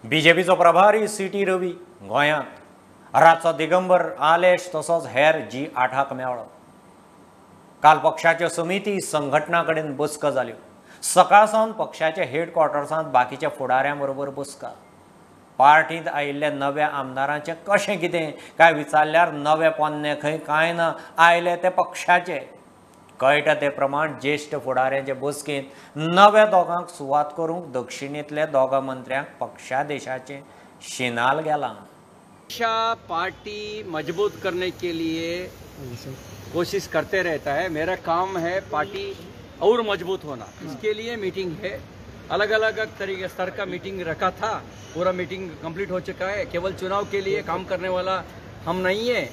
बीजेपीचो प्रभारी C T Ravi गोंयांत, रातचो दिगंबर आलेश तसोच हेर जी8 मेळ्ळो. काल पक्षाच्यो समिती संघटना कडेन बसका जाल्यो. सकाळ सावन पक्षाच्या हेडक्वॉर्टर्सांत बाकीच्या फुडाऱ्यां बरोबर बसका. पार्टींत आयिल्ल्या नव्या आमदारांचें कशें कितें काय विचारल्यार नवे पोन्ने खंय कांय ना, आयले ते पक्षाचे. कळटा ते प्रमाण ज्येश्ठ फुडाऱ्यांचे बसकेंत नव्या दोगांक सुवात करूंक दक्षिणेंतल्या दोगां मंत्र्यांक पक्षादेशाचें शिनाल गेलां. पार्टी मजबूत करने के लिए कोशिश करते रहता है. मेरा काम है पार्टी और मजबूत होना, इसके लिए मीटिंग है. अलग अलग तरीके स्तर का मीटिंग रखा था, पूरा मीटिंग कंप्लीट हो चुका है. केवल चुनाव के लिए काम करने वाला हम नहीं है,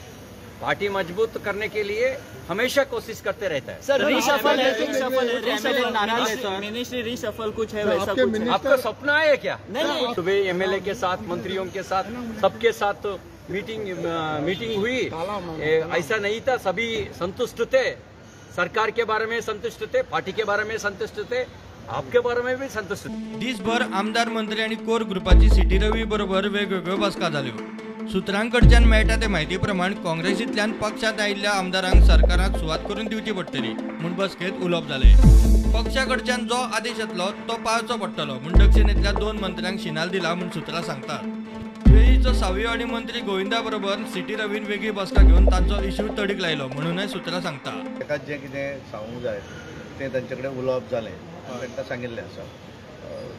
पार्टी मजबूत करने के लिए हमेशा कोशिश करते रहता है. सर रिशफल है, मिनिस्ट्री रिशफल कुछ है वैसा कुछ आपका सपना है क्या? नहीं, सुबह एमएलए के साथ, मंत्रियों के साथ, सबके साथ मीटिंग हुई. ऐसा नहीं था, सभी संतुष्ट थे, सरकार के बारे में संतुष्ट थे, पार्टी के बारे में संतुष्ट थे, आपके बारे में भी संतुष्ट. दिसभर आमदार मंत्री आनी कोर ग्रुपाची सी टी रवी बरोबर वेगवेगळ्यो बसका जाल्यो. सूत्रांकडच्यान मेळटा ते म्हायती प्रमाण काँग्रेसींतल्यान पक्षांत आयिल्ल्या आमदारांक सरकारांत सुवात करून दिवची पडटली म्हूण बसकेंत उलोवप जालें. पक्षा कडच्यान जो आदेश येतलो तो पाळचो पडटलो म्हूण दक्षिणेंतल्या 2 मंत्र्यांक शिनाल दिला म्हूण सूत्रां सांगतात. वेळीचो सावियो आनी मंत्री गोविंदा बरोबर सी टी रवीन वेगळी बसका घेवन तांचो इश्यू तडीक लायलो म्हणूनय सूत्रां सांगता. ताका जें कितें सांगूंक जाय तें तांचे कडेन उलोवप जालें, तांकां सांगिल्लें आसा.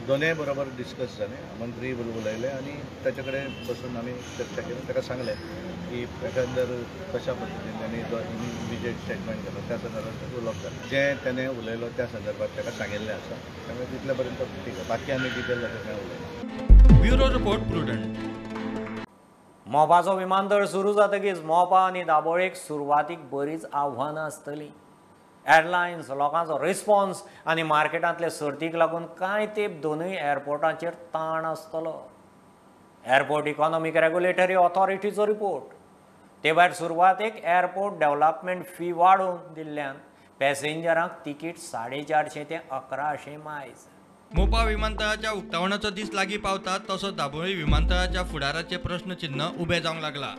दोनूय बरोबर डिस्कस जालें, मंत्री उलयले आनी ताचे कडेन बसून आमी चर्चा केली. ताका सांगलें की एकंदर कशा पद्दतीन तांणी जो इमिजिएट स्टेटमेंट केलो त्या संदर्भात उलोवप जालें. जें ताणें उलयलो त्या संदर्भात ताका सांगिल्लें आसा, त्यामुळे तितले पर्यंत ठीक आहे. बाकी आमी डिटेल अशें कांय उलयना. Bureau report, Prudent. मोपाचो विमानतळ सुरू जातकीच मोपा आनी दाबोळेक सुरवातीक बरीच आव्हानां आसतलीं. एअरलायन्स, लोकांचो रिस्पॉन्स आनी मार्केटांतले सर्तीक लागून कांय तेंप दोनूय एअरपोर्टांचेर ताण आसतलो. एअरपोर्ट इकॉनॉमीक रेग्युलेटरी ऑथॉरिटीचो रिपोर्ट. ते भायर सुरवातेक एअरपोर्ट डेव्हलपमेंट फी वाडोवन दिल्ल्यान पॅसेंजरांक तिकीट 450 ते 1100 मायज. मोपा विमानतळाच्या उक्तावणाचो दीस लागीं पावता तसो दाबोळी विमानतळाच्या फुडाराचे प्रश्नचिन्ह उबें जावंक लागला.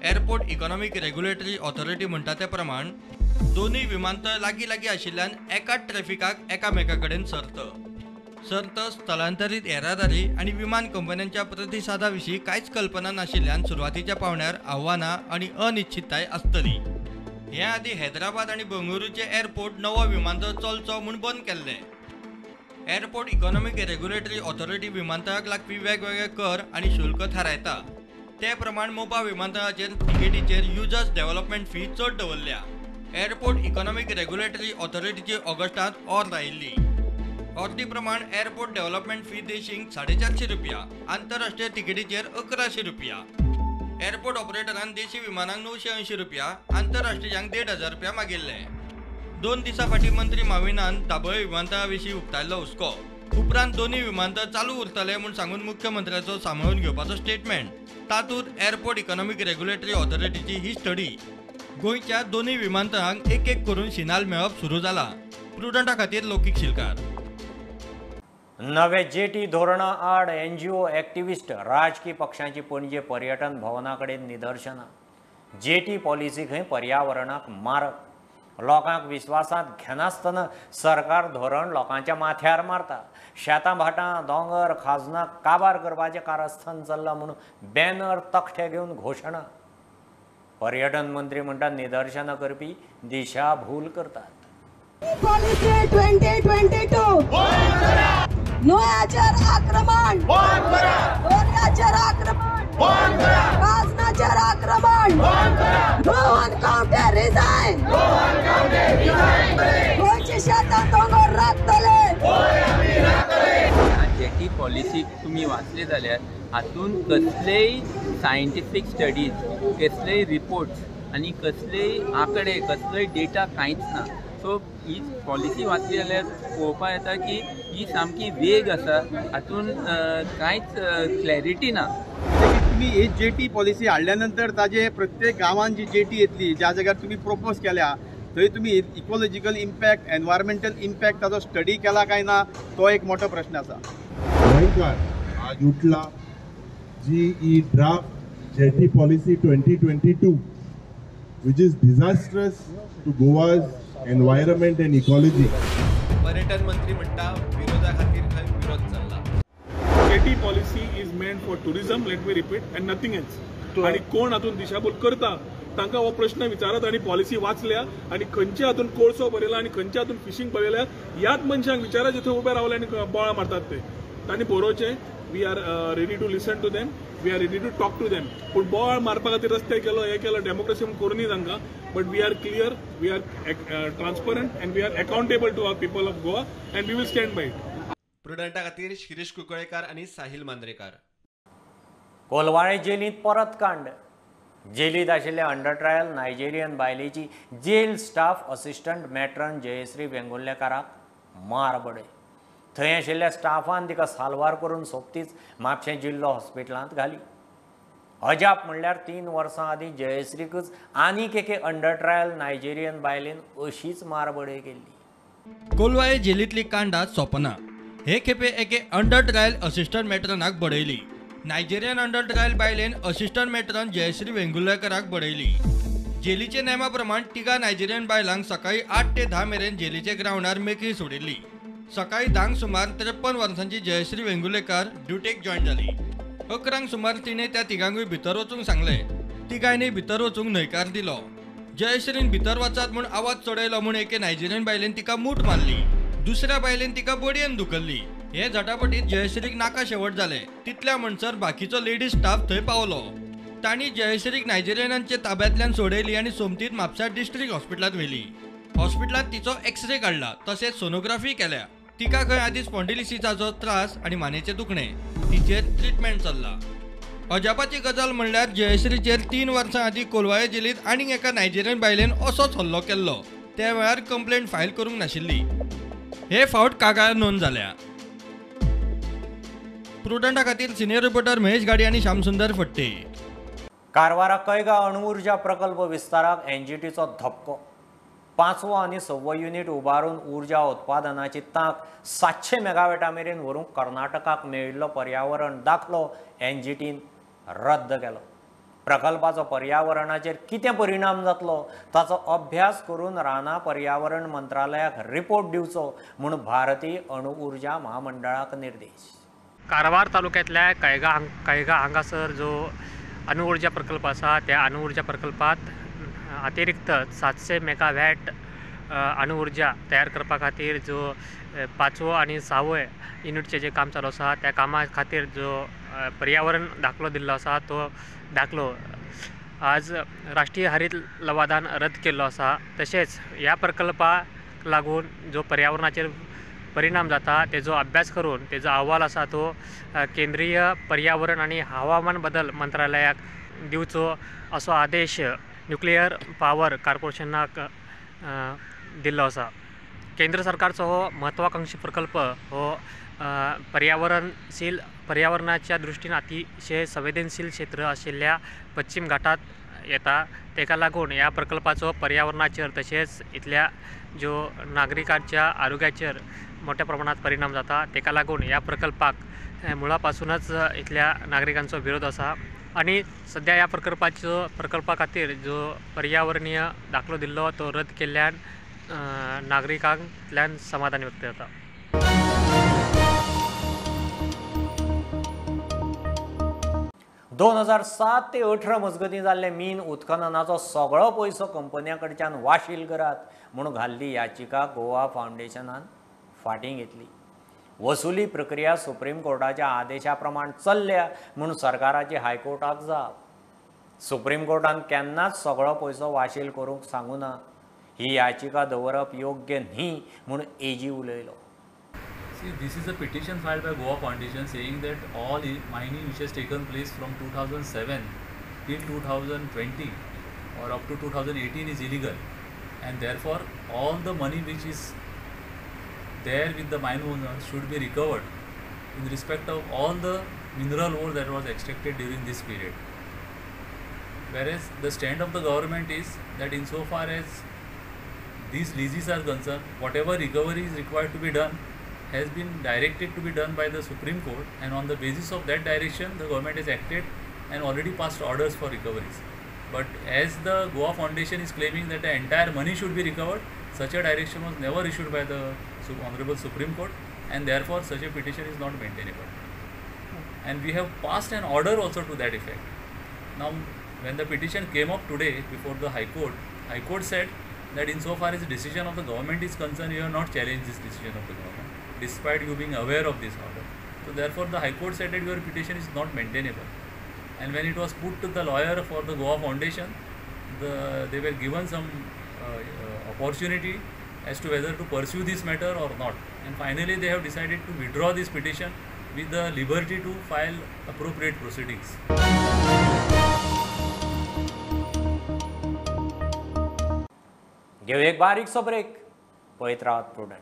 एअरपोर्ट इकॉनॉमीक रेग्युलेटरी ऑथॉरिटी म्हणटा ते प्रमाण दोनूय विमानतळ लागीं लागीं आशिल्ल्यान एकाच ट्रॅफिकाक एकामेका कडेन सर्त सर्त स्थलांतरीत येरादारी आनी विमान कंपन्यांच्या प्रतिसादा विशीं कांयच कल्पना नाशिल्ल्यान सुरवातीच्या पावंड्यार आव्हानां आनी अनिश्चितताय आसतली. हे आदीं हैदराबाद आनी बंगळुरूचे एअरपोर्ट नवो विमानतळ चलचो म्हूण बंद केल्ले. एअरपोर्ट इकॉनॉमीक रेग्युलेटरी ऑथॉरिटी विमानतळाक लागपी वेगवेगळे कर आनी शुल्क थारायता. ते प्रमाण मोपा विमानतळाचेर तिकेटीचेर युजर्स डेव्हलपमेंट फी चड दवरल्या. एअरपोर्ट इकॉनॉमीक रेग्युलेटरी ऑथॉरिटीची ऑगस्टांत ऑर्द आयिल्ली. ऑर्दी प्रमाण एअरपोर्ट डेव्हलपमेंट फी देशींक 450 रुपया, आंतरराष्ट्रीय तिकेटीचेर 1100 रुपया. एअरपोर्ट ऑपरेटरान देशी विमानांक 980 रुपया, आंतरराष्ट्रीयांक 1500 रुपया मागिल्ले. 2 दिसां फाटीं मंत्री माविनान दाबोळी विमानतळा विशीं उक्तायल्लो हुस्को. उपरांत दोनूय विमानतळ चालू उरतले म्हूण सांगून मुख्यमंत्र्याचो सांबाळून घेवपाचो स्टेटमेंट. तातूंत एअरपोर्ट इकॉनॉमीक रेग्युलेटरी ऑथॉरिटीची ही स्टडी. गोंयच्या दोनूय विमानतळांक एक एक करून शिनाल मेळप सुरू जाला. प्रुडंटा खातीर लौकीक शिलकार. नवे जेटी धोरणा आड एनजीओ एक्टिविस्ट राजकी पक्षांची पणजे पर्यटन भवना कडेन निदर्शनां. जेटी पॉलिसी खंय पर्यावरणाक मारक. लोकांक विश्वासांत घेनासतना सरकार धोरण लोकांच्या माथ्यार मारता. शेतां भाटां दोंगर खाजनां काबार करपाचें कारस्थान चल्लां म्हणून बॅनर तकटे घेवन घोशणा. पर्यटन मंत्री म्हणटा निदर्शनां करपी दिशाभूल करतात. पॉलिसी 2022 न्हंयाचेर आक्रमण, दर्याचेर आक्रमण, खाजनाचेर आक्रमण. रोहन कावटे रिजायन. गोंयची शेतां दोंगर राखतले. जेटी पॉलिसी तुमी वाचले जाल्यार हातून कसलेय सायंटिफीक स्टडीज, कसलेय रिपोर्ट्स आनी कसलेय आंकडे, कसलोय डेटा कांयच ना. सो ही पॉलिसी वाचली जाल्यार पळोवपाक येता की ही सामकी वेग आसा, हातून कांयच क्लॅरिटी ना. तुमी ही जेटी पॉलिसी हाडल्या नंतर ताजे प्रत्येक गांवान जी जेटी येतली, ज्या जाग्यार तुमी प्रोपोज केल्या थंय तुमी इकोलॉजिकल इम्पॅक्ट, एनवायरमेंटल इम्पॅक्ट ताजो स्टडी केला काय ना, तो एक मोठो प्रश्न आसा. गोंयकार आज उठला GE draft jetty policy 2022, which is disastrous to Goa's environment and ecology. पर्यटन मंत्री म्हणटा विरोधा खातीर खंय विरोध चल्ला. Jetty policy is meant for tourism, let me repeat, and nothing else. आनी कोण हातूंत दिशाभूल करता तांकां हो प्रश्न विचारात आनी पॉलिसी वाचल्या आनी खंयच्या हातून कोळसो भरयला आनी खंयच्या हातून फिशींग भरयल्या ह्याच मनशांक विचारा जे थंय उबे रावले आनी बोळां मारतात ते. तांणी बरोवचें, we are ready to listen to them, we are ready to talk to them. पूण बोवाळ मारपा खातीर रस्ते केलो, हें केलो, डेमोक्रेसी म्हूण करूं न्ही तांकां. But we are clear, we are transparent and we are accountable to our people of Goa and we will stand by it. प्रुडंटा खातीर शिरीष कुंकळेकार आनी साहिल मांद्रेकार. कोलवाळे जेलींत परत कांड. जेलींत आशिल्ले अंडर ट्रायल नायजेरियन बायलेची jail staff assistant matron Jayashree वेंगुर्लेकाराक मार बडय. थंय आशिल्ल्या स्टाफान तिका साल्वार करून सोबतीच म्हापशें जिल्लो हॉस्पिटलांत घाली. अजाप म्हणल्यार 3 वर्सां आदीं जयश्रीकच आनीक एके अंडर ट्रायल नायजेरियन बायलेन अशीच मार बडय केल्ली. कोलवाळे जेलींतली कांडां सोंपना. हे खेपे एके अंडर ट्रायल असिस्टंट मॅट्रनाक बडयली. नायजेरियन अंडर ट्रायल बायलेन असिस्टंट मॅट्रन जयश्री वेंगुर्लेकाराक बडयली. जेलीचे नेमा प्रमाण तिगा नायजेरियन बायलांक सकाळी 8 ते 10 मेरेन जेलीचे ग्रावंडार मेकळी सोडिल्ली. सकाळी 10 सुमार 53 वर्सांची जयश्री वेंगुर्लेकार ड्युटेक जॉयन जाली. 11 सुमार तिणें त्या तिगांकूय भितर वचूंक सांगलें. तिगांनी भितर वचूंक न्हयकार दिलो. जयश्रीन भितर वचात म्हूण आवाज चडयलो म्हूण एके नायजेरियन बायलेन तिका मूठ मारली. दुसऱ्या बायलेन तिका बडयेन धुकल्ली. हे झटापटीत जयश्रीक नाका शेवट जाले. तितल्या म्हणसर बाकीचो लेडीज स्टाफ थंय पावलो. तांणी जयश्रीक नायजेरियनांच्या ताब्यांतल्यान सोडयली आनी सोमतीत म्हापसा डिस्ट्रिक्ट हॉस्पिटलांत व्हेली. हॉस्पिटलांत तिचो एक्सरे काडला तशेंच सोनोग्राफी केल्या. तिका खंय आदीं स्पॉन्डिलिसिसाचो त्रास आनी मानेचें दुखणें, तिचेर ट्रिटमेंट चल्ला. अजापाची गजाल म्हणल्यार जयश्रीचेर 3 वर्सां आदीं कोलवाळे जेलींत आनीक एका नायजेरियन बायलेन असोच हल्लो केल्लो. त्या वेळार कंप्लेंट फायल करूंक नाशिल्ली. हे फावट कागाळ नोंद जाल्या. प्रुडंटा खातीर सिनियर रिपोर्टर महेश गाडी आनी श्यामसुंदर फट्टे. कारवारा कैगा अणुऊर्जा प्रकल्प विस्ताराक एनजीटीचो धपको. 5वो आनी 6वो युनिट उबारून ऊर्जा उत्पादनाची तांक 700 मेगावॅटा मेरेन व्हरूंक कर्नाटकाक मेळिल्लो पर्यावरण दाखलो एनजीटीन रद्द केलो. प्रकल्पाचो पर्यावरणाचेर कितें परिणाम जातलो ताचो अभ्यास करून रानां पर्यावरण मंत्रालयाक रिपोर्ट दिवचो म्हूण भारतीय अणुऊर्जा महामंडळाक निर्देश. कारवार तालुक्यांतल्या कैगा हांगासर जो अणुऊर्जा प्रकल्प आसा त्या अणुऊर्जा प्रकल्पात अतिरिक्त 700 मेगावॅट अणुऊर्जा तयार करपा खातीर जो 5वो आनी 6वो युनिटचें जें काम चालू आसा त्या कामा खातीर जो पर्यावरण दाखलो दिल्लो आसा तो दाखलो आज राष्ट्रीय हरित लवादान रद्द केल्लो आसा. तशेंच ह्या प्रकल्पाक लागून जो पर्यावरणाचेर परिणाम जाता तेजो अभ्यास करून तेजो अहवाल आसा तो केंद्रीय पर्यावरण आनी हवामान बदल मंत्रालयाक दिवचो असो आदेश न्युक्लियर पावर कॉर्पोरेशनाक दिल्लो आसा. केंद्र सरकारचो हो महत्वाकांक्षी प्रकल्प हो पर्यावरणाच्या दृश्टीन अतिशय संवेदनशील क्षेत्र आशिल्ल्या पश्चिम घाटात येता. तेका लागून ह्या प्रकल्पाचो पर्यावरणाचेर तशेंच इतल्या ज्यो नागरिकांच्या आरोग्याचेर मोठ्या प्रमाणात परिणाम जाता. तेका लागून ह्या प्रकल्पाक मुळापासूनच इतल्या नागरिकांचो विरोध आसा आनी सद्या ह्या प्रकल्पा खातीर जो पर्यावरणीय दाखलो दिल्लो तो रद्द केल्ल्यान नागरिकांतल्यान समाधान व्यक्त जाता. 2007 ते 18 मजगतीं जाल्ले मीन उत्खननाचो सगळो पयसो कंपन्यां कडच्यान वाशील करात म्हूण घाल्ली याचिका गोवा फावंडेशनान फाटीं घेतली. वसुली प्रक्रिया सुप्रीम कोर्टाच्या आदेशा प्रमाण चल्ल्या म्हूण सरकाराची हायकोर्टाक जाप. सुप्रीम कोर्टान केन्नाच सगळो पयसो वाशील करूंक सांगू ना, ही याचिका दवरप योग्य न्ही म्हूण एजी उलयलो. See, this is a petition filed by Goa Foundation saying that all mining which has taken place from 2007 till 2020 or up to 2018 is illegal, and therefore all the money which is there with the mine owner should be recovered in respect of all the mineral ore that was extracted during this period. Whereas the stand of the government is that insofar as these leases are concerned, whatever recovery is required to be done has been directed to be done by the Supreme Court, and on the basis of that direction the government has acted and already passed orders for recoveries. But as the Goa Foundation is claiming that the entire money should be recovered, such a direction was never issued by the Honorable Supreme Court, and therefore such a petition is not maintainable. And we have passed an order also to that effect. Now, when the petition came up today before the High Court, High Court said that insofar as the decision of the government is concerned, you have not challenged this decision of the government, despite you being aware of this order. So therefore the High Court said that your petition is not maintainable. And when it was put to the lawyer for the Goa Foundation, they were given some opportunity as to whether to pursue this matter or not. And finally they have decided to withdraw this petition with the liberty to file appropriate proceedings. घेऊ एक बारीकसो break, पळयत रावात prudent.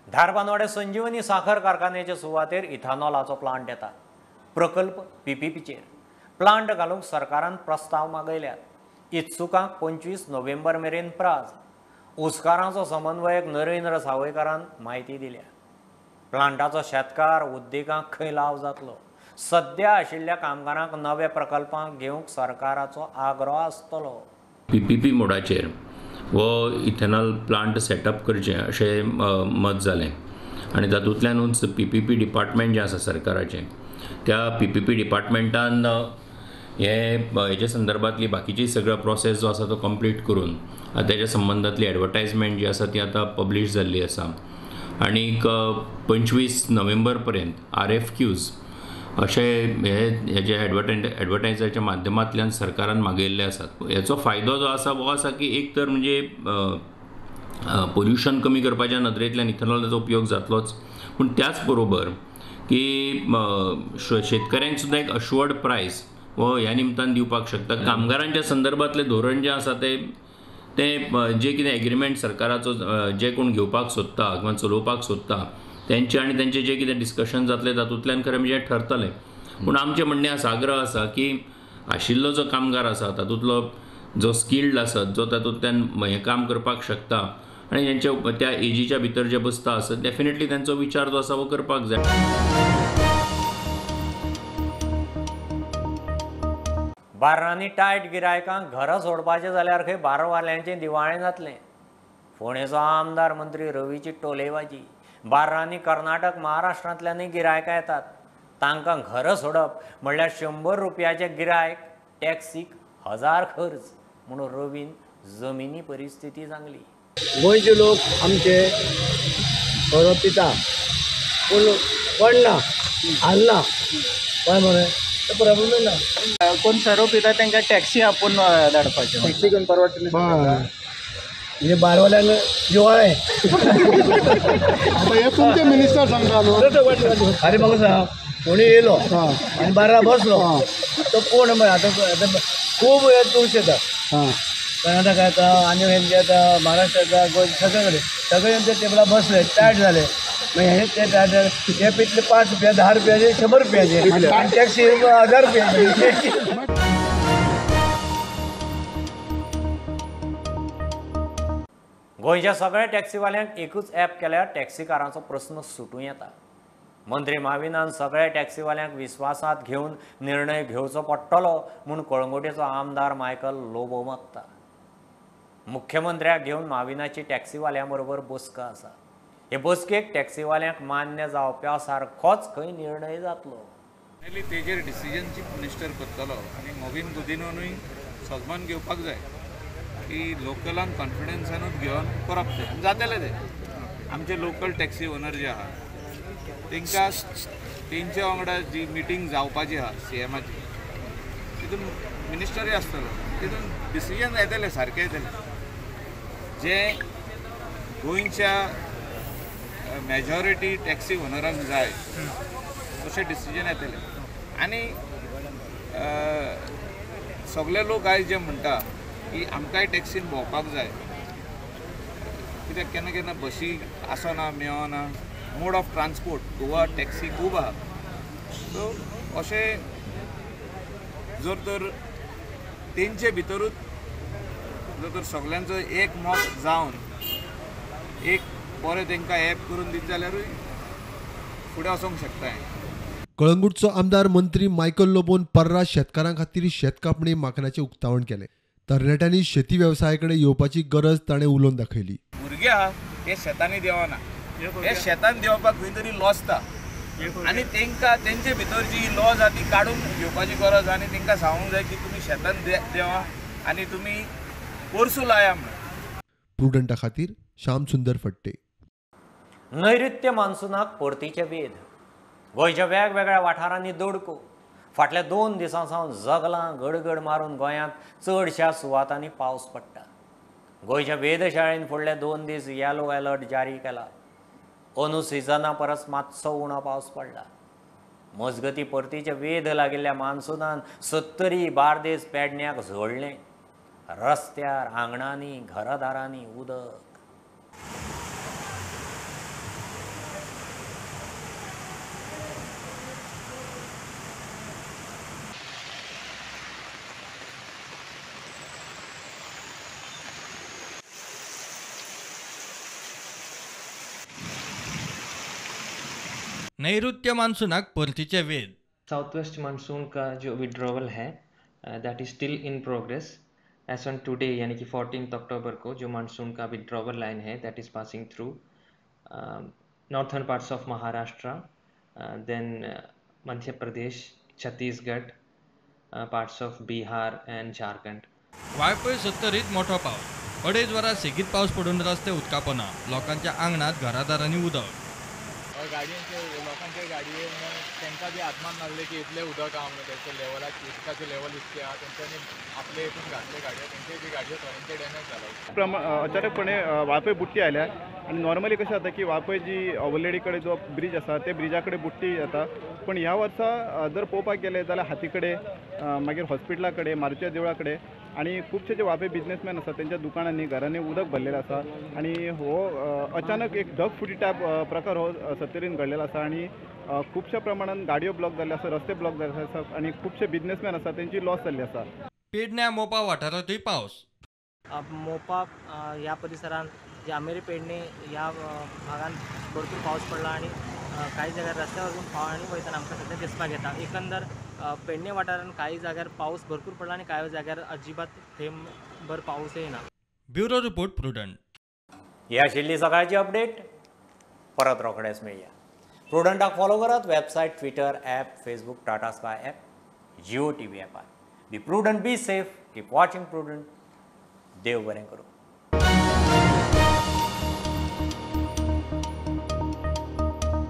धारबांदोडे संजीवनी साखर कारखान्याचे सुवातेर इथेनॉलाचो plant येता. प्रकल्प पीपीपीचेर प्लांट घालूंक सरकारान प्रस्ताव मागयल्यात. इत्सुकांक 25 नोव्हेंबर मेरेन प्राज. उस्कारांचो समन्वयक नरेंद्र सावयकारान म्हायती दिल्या. प्लांटाचो शेतकार उद्देगांक खंय लाव जातलो. सद्या आशिल्ल्या कामगारांक नव्या प्रकल्पांक घेवंक सरकाराचो आग्रो आसतलो. पीपीपी मोडाचेर हो इथेनॉल प्लांट सेटअप करचें अशें मत जालें आनी तातूंतल्यानूच पीपीपी डिपार्टमेंट जें आसा सरकाराचें, त्या पीपीपी डिपार्टमेंटान हे हेच्या संदर्भातली बाकीची सगळो प्रोसेस जो आसा तो कंप्लीट करून तेच्या संबंदांतली एडवर्टायजमेंट जी आसा ती आतां पब्लीश जाल्ली आसा. आनीक 25 नोव्हेंबर पर्यंत RFQs अशें हे हेजे एडवर्टायजाच्या माध्यमांतल्यान सरकारान मागयल्ले आसात. हेचो फायदो जो आसा हो आसा की एक तर म्हणजे पोल्युशन कमी करपाच्या नदरेंतल्यान इथेनॉलाचो उपयोग जातलोच, पूण त्याच बरोबर की शेतकऱ्यांक सुद्दां एक अश्युअर्ड प्रायस हो ह्या निमतान दिवपाक शकता. कामगारांच्या संदर्भातलें धोरण जें आसा तें तें जे कितें एग्रीमेंट सरकाराचो जे कोण घेवपाक सोदता किंवा चलोवपाक सोदता तेंचे आनी तेंचे जे कितें डिस्कशन जातलें तातूंतल्यान खरें म्हणजे ठरतलें. पूण आमचें म्हणणें आसा, आग्रह आसा की आशिल्लो जो कामगार आसा तातूंतलो जो स्किल्ड आसत, जो तातूंतल्यान हें काम करपाक शकता आनी जेंच्या त्या एजीच्या भितर जे बसता आसत, डेफिनेटली तेंचो विचार जो आसा हो करपाक जाय. बार्रांनी टायट गिरायकांक घरां सोडपाचें जाल्यार खंय बारवाल्यांचें दिवाळें जातलें. फोंडेचो आमदार मंत्री रवीची टोलेबाजी. बार्रांनी कर्नाटक महाराष्ट्रांतल्यानूय गिरायकां येतात. तांकां घरां सोडप म्हणल्यार 100 रुपयाचें गिरायक टॅक्सीक 1000 खर्च म्हणून रवीन जमिनी परिस्थिती सांगली. गोंयचे लोक आमचे सोरो पिता पूण पडना हालना, कळ्ळें मरे, ते प्रॉब्लम ना. कोण सोरो पिता तांकां टॅक्सी आपोवन धाडपाचें, टॅक्सी घेवन परवडटलें म्हणजे बारवाल्यांक जिवाळें. आतां हे तुमचे मिनिस्टर सांगता न्हू. अरे म्हाका सांग, कोणी येयलो आनी बारा बसलो तो कोण आतां खूब हे टुरिस्ट येता, कर्नाटका येता आनी हेंचे येता, महाराष्ट्र येता, गोंय सगळे कडेन सगळे ते टेबलार बसले टायट जाले. मागीर हे ते टायट जाले, हे पितले 5 रुपया 10 रुपयाचे 100 रुपयाचे आनी टॅक्सी 1000 रुपयाची. गोंयच्या सगळ्या टॅक्सीवाल्यांक एकूच ॲप केल्यार टॅक्सीकारांचो प्रस्न सुटूं येता. मंत्री माविनान सगळ्या टॅक्सीवाल्यांक विस्वासांत घेवन निर्णय घेवचो पडटलो म्हूण कळंगुटेचो आमदार मायकल लोबो मागता. मुख्यमंत्र्याक घेवन माविनाची टॅक्सीवाल्यां बरोबर बसका आसा. हे बसकेक टॅक्सीवाल्यांक मान्य जावपा सारकोच खंय निर्णय जातलो. फायनली तेजेर डिसिजन चीफ मिनिस्टर करतलो आनी मोविन गुदिनोनूय सजमान घेवपाक जाय की लोकलांक कॉन्फिडन्सानूच घेवन करप तें जातलें. तें आमचे लोकल टॅक्सी ओनर जे आहा तांकां तेंच्या वांगडा जी मिटींग जावपाची आहा सीएमाची, तितून मिनिस्टरूय आसतलो, तितून डिसिजन येतलें, सारकें येतलें. जें गोंयच्या मेजॉरिटी टॅक्सी ओनरांक जाय तशें डिसिजन येतलें. आनी सगळे लोक आयज जे म्हणटा की आमकांय टॅक्सीन भोंवपाक जाय, कित्याक केन्ना केन्ना बशी आसना मेळना, mode of transport Goa taxi खूब आहा. सो अशें जर तर तेंचे भितरूच जर तर सगल्यांचो एक मत जावन एक बरें तांकां एप करून दित जाल्यारूय फुडें वचोंक शकता. कळंगूटचो आमदार मंत्री मायकल लोबोन पर्रा शेतकारां खातीर शेतकापणी माकनाचें उक्तावण केलें. तरणाट्यांनी शेती वेवसाया कडेन येवपाची गरज ताणें उलोवन दाखयली. भुरगे आहा हे शेतांनी देंवना, हे शेतान देंवपाक खंय तरी लॉसता आनी तांकां तेंचे भितर जी लॉज आहा ती काडून घेवपाची गरज आनी तांकां सांगूंक जाय की तुमी शेतान देंवा आनी तुमी पोरसूं लाया म्हणून. प्रुडंटा खातीर श्याम सुंदर फट्टे. नैऋत्य मान्सूनाक परतीचे वेध. गोंयच्या वेगवेगळ्या वाठारांनी दडको. फाटल्या 2 दिसां सावन जगलां गडगड मारून गोंयांत चडश्या सुवातांनी पावस पडटा. गोंयच्या वेधशाळेन फुडले 2 दीस येलो अलर्ट जारी केला. अंदू सिजना परस मातसो उणो पावस पडला. मजगती परतीचे वेध लागिल्ल्या मान्सूनान 70 बार्देस पेडण्याक झोडलें. रस्त्यार, आंगणांनी, घरादारांनी उदक. नैऋत्य मान्सूनाक परतीचे वेध. साउथ वेस्ट मानसून का जो विड्रॉवल है that is still in progress as on today, यानी कि 14 अक्टूबर को जो मानसून का विड्रॉवल लाइन है that is passing through northern parts of Maharashtra, then Madhya Pradesh, Chhattisgarh, parts of Bihar and Jharkhand. Valpoi 70 मोठो पावस. 2.5 वरां सेगीत पावस पडून रस्ते उदकापना. लोकांच्या आंगणात घरादारांनी उदक. गाडयेंचे लोकांचे गाडये तांकां बी आत्मान लागले की इतलें उदक आहा म्हणून तेंचे लेवलाक उदकाचें लेवल इतकें आहा, तेंच्यांनी आपले हितून घातले गाडयो, तेंचे बी गाडयो थोड्यांचे डॅमेज जाला. अचानकपणे वाळपय बुट्टी आयल्या आनी नॉर्मली कशें जाता की वाळपय जी ओवरलेडी कडेन जो ब्रीज आसा ते ब्रिजा कडेन बुट्टी जाता, पूण ह्या वर्सा जर पळोवपाक गेले जाल्यार हाती कडेन, मागीर हॉस्पिटला कडेन, मारुतीच्या देवळा कडेन आनी खुबशे जे वाळपय बिजनेसमॅन आसा तेंच्या दुकानांनी, घरांनी उदक भरलेलें आसा आनी हो अचानक एक ढगफुटी टायप प्रकार हो सत्तरीन घडलेलो आसा आनी खुबश्या प्रमाणान गाडयो ब्लॉक जाल्ले आसा, रस्ते ब्लॉक जाल्ले आसा आनी खुबशे बिजनेसमॅन आसा तेंची लॉस जाल्ली आसा. पेडण्या मोपा वाठारांतूय पावस. मोपा ह्या परिसरांत जे आमेरी पेडणे ह्या भागांत भरपूर पावस पडला आनी काही जाग्यार रस्त्यावरून पाणी वयतना आमकां सद्या दिसपाक येता. एकंदर पेडणे वाठारांत काही जाग्यार पावस भरपूर पडला आनी कांय जाग्यार अजिबात थेंबभर पावसय ना. Bureau report, Prudent. ही आशिल्ली सकाळची अपडेट. परत रोखडेच मेळया. प्रुडंटाक फॉलो करात website, Twitter app, Facebook, Tata Sky app, Jio TV ॲपार. Be prudent, be safe, keep watching Prudent. देव बरें करूं.